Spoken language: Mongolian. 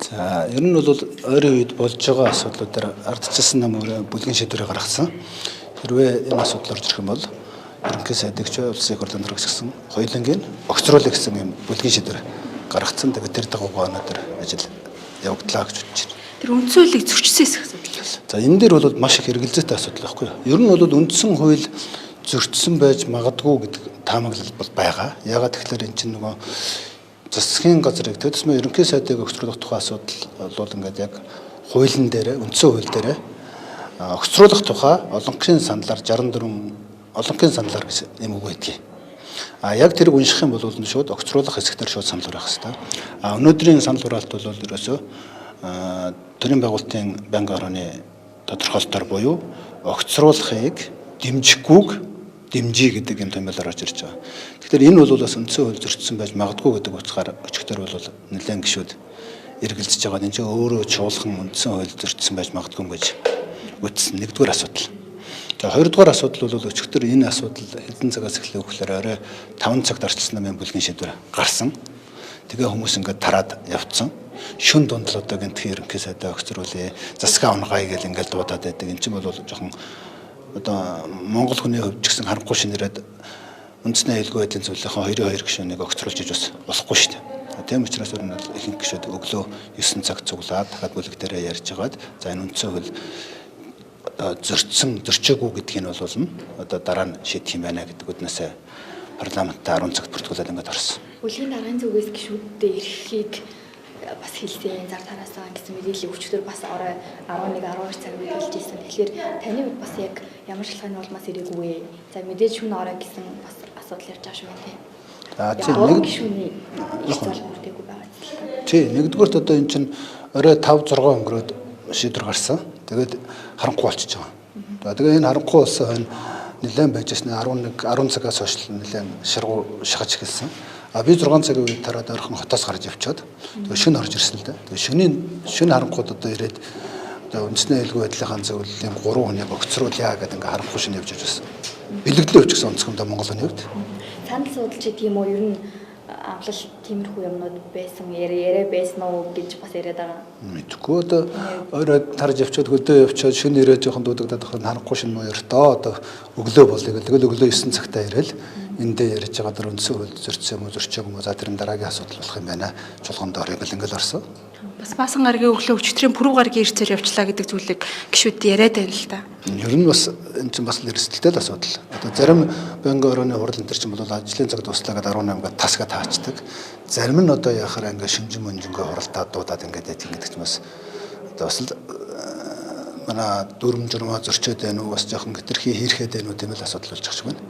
За, ер нь бол ойрын үед болж байгаа асуудлуудаар ардчилсан нам өөрөө бүлгийн шийдвэрээ гаргасан. Хэрвээ энэ асуудал орж ирэх юм бол ерөнхий сайдыг ч улсын их хурлын дарга гэсэн хоёулангийн огцруулах гэсэн юм бүлгийн шийдвэр гаргацсан. Тэгээд тэр дагуугаа өнөөдөр ажил явагдлаа гэж бодож байна. Тэр үндсэн хуулийг зөрчсөн хэсэг асуудал. За, энэ дээр бол маш их эргэлзээтэй асуудал байхгүй юу? Ер нь бол үндсэн хууль зөрчсөн байж магадгүй гэдэг таамаглал бол байгаа. Яагаад тэгэхээр эн чинь нөгөө засгийн газрыг төдсмөө ерөнхий сайдыг огцруулах тухай асуудал бол ингээд яг хуулийн дээр, үндсэн хууль дээр огцруулах тухай олонхын саналаар 64 олонхын саналаар гэсэн юм үг байдгийг. А яг тэрийг унших юм бол шууд огцруулах хэсэгтэр шууд санал хураах хэрэгтэй. А өнөөдрийн санал хураалт бол ерөөсөө төрийн байгуулалтын байнгын хорооны тодорхойлолтоор буюу огцруулахыг дэмжихгүйг дэмжий гэдэг юм томьёолоор орж ирж байгаа. Тэгэхээр энэ бол бас үндсэн хууль зөрчсөн байж магадгүй гэдэг утгаар өчигдөр бол нэлээд гişүүд эргэлзэж байгаа. Энэ чинь өөрөө чуулган үндсэн хууль зөрчсөн байж магадгүй юм гэж үтсэн. Нэгдүгээр асуудал. За, хоёрдугаар асуудал бол өчигдөр энэ асуудал хэдэн цагаас эхлэх гэхээр орой 5 цагт арчилсан намын бүлгийн шийдвэр гарсан. Тэгээ хүмүүс ингээд тараад явцсан. Шүн дунд л одоо гэнтхэн ерөнхий сайдаа огцруулъя, засгаа унгая гэл ингээд дуудаад байдаг. Энд чинь бол жоохон одоо Монгол хүний хувьд ч гэсэн харанхуй шинээрээд үндэсний аюулгүй байдлын зөвлөлийн 2-2 гишүүнийг огцруулж иж бас болохгүй шүү дээ. Тийм учраас ер нь ихэнх гишүүд өглөө 9 цаг цуглаад дахиад бүлэг дээрээ ярьж хагаад, за, энэ үндсэн хууль одоо зөрчсөн зөрчөөгүй гэдгийг нь бол одоо дараа нь шийдэх юм байна гэдэг үднээсээ парламентаа 10 цагт бүртгүүлээд ингээд орсон. Бүлгийн даргын зүгээс гишүүддээ ирэхийг бас хэлсэн, зар тараасан гэсэн мэдээлэл өчигдөр бас орой 11 12 цаг үед хэлж ирсэн. Тэгэхээр таны хувьд бас яг ямар шалтгааны улмаас ирээгүй вэ? За, мэдээж шүн орой гэсэн бас асуудал ярьж байгаа шүү дээ. За, тийм, нэг гишүүний их зол бүрдээгүй байгаа юм. Тий, нэгдүгüүрт одоо эн чинь орой 5 6 өнгөрөөд шийдвэр гарсан. Тэгээд харанхуй болчихж байгаа. За, тэгээ энэ харанхуй болсон хойно нэлээд байж ирсэн 11 10 цагаас хойш нэлээд шаргуу шахаж эхэлсэн. А би 6 цагийн үед тараад ойрхон хотоос гарч явчаад тэгээ шөнө орж ирсэн л дээ. Тэгээ шөнийн шөнө харанхуйд одоо ирээд одоо үндэсний аюулгүй байдлын зөвлөлийн 3 хүнийг огцруулъя гэдэг ингээ харанхуй шөнө явж байсан. Бэлэгдлээ өчгсөн онцгоймдоо Монгол хүний хувьд. Санал судалж гэдэг юм уу, ер нь амлал тиймэрхүү юмнууд байсан, яриа байсан уу гэж бас яриад байгаа. Мэдгүй, одоо орой тарж явчаад хөдөө явчаад шөнө ирээд жоохон дуудагдаад байхад харанхуй шөнө муу ёртоо одоо өглөө болъё гэл тэгэл өглөө 9 цагтаа ирээл эндээ ярьж байгаа дэр үндсэн хууль зөрчсөн юм уу зөрчөөгүй юм уу, за, тэр нь дараагийн асуудал болох юм байна. Чуулганд орё гэл ингээл орсон. Бас Баасан гарагийн өглөө өчигдрийн пүрэв гарагийн ирцээр явчлаа гэдэг зүйлийг гишүүд яриад байна л та. Ер нь бас энэ чинь бас л эрсдэлтэй л асуудал. Одоо зарим байнгын орооны хурал энэ төр чинь бол ажлын цаг дуслаа гэдээ 18 гээд тасгаа таачдаг. Зарим нь одоо яхаар ингээ шинжин мөнжингөө хуралдаад дуудаад ингээд яах гэдэг чинь бас одоо бас л манай дүрм журмаа зөрчөөд байна уу, бас жоохон хэтэрхий хийрхэд байна уу, тийм л асуудал болж байгаа юм байна.